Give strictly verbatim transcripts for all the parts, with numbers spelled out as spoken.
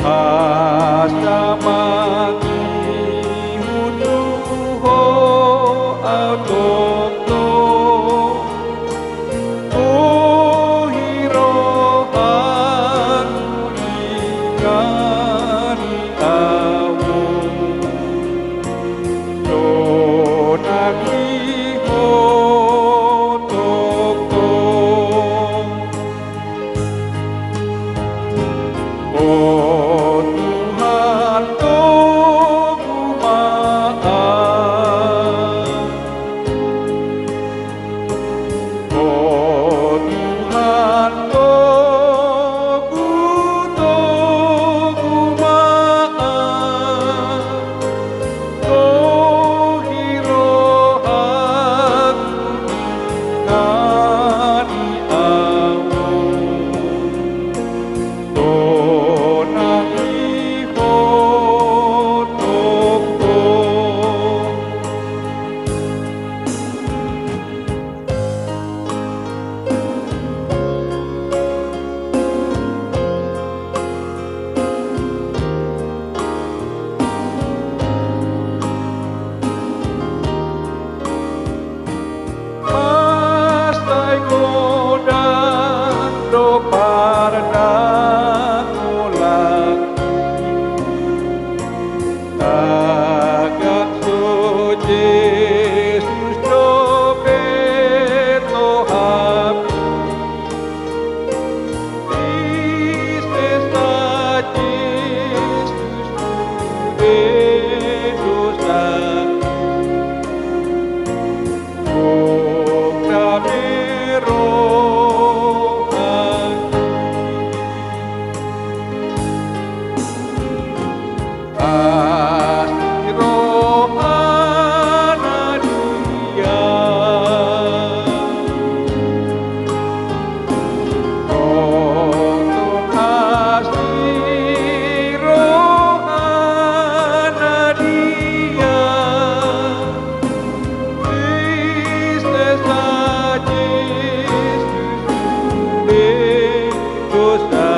Asa mangihut tu Ho au tongtong, bohi rohangku, dengani au. Sonang di Ho tongtong. O Tuhan, togu ma au. O Tuhan, togu, togu ma au. Bohi rohangku, dengani au. Sonang di Ho tongtong. Mansai godang do pardamolanku, tagan so Jesus dope tohapku. Disesa Jesus sude dosa, gok dame rohangki. Asi rohana dia. Tongtong asi rohana dia. Disesa Jesus sude dosa,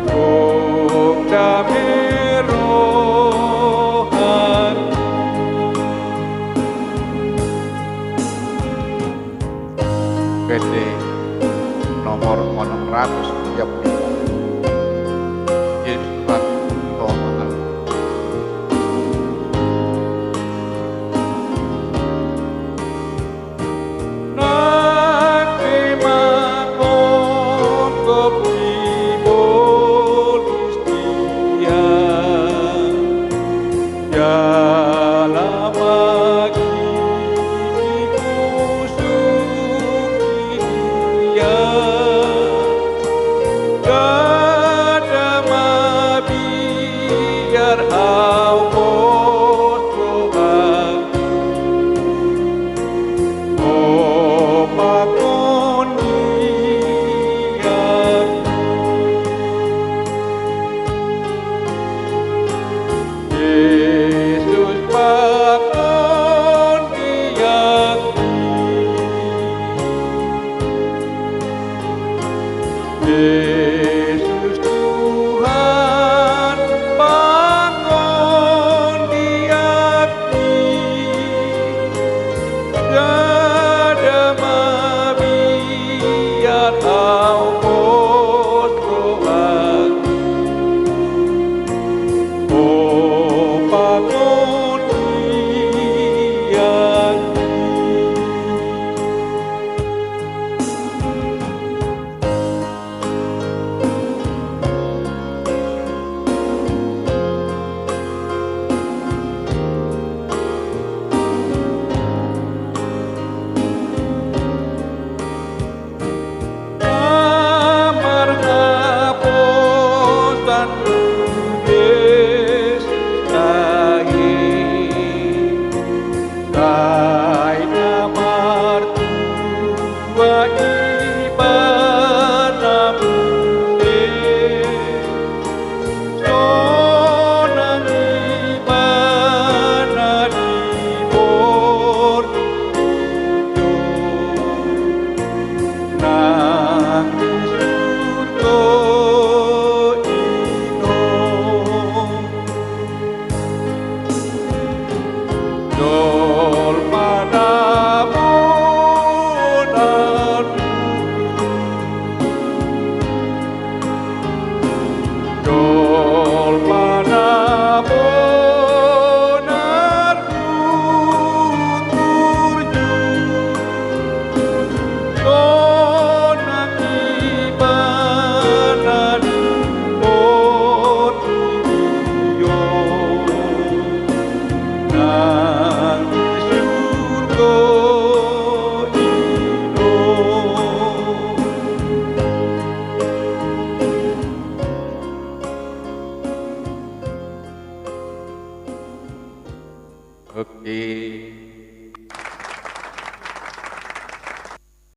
gok dame rohangki. P D nomor onom ratus tiga puluh lima. Yesus Tuhan, tolong aku. Nang pe mangonggop di bolis dia, jala mangkini pusuki dia, ndada mabiar au pos rohangku. O, pakon di aku. Jesus, pakon di aku. Jesus, Oke.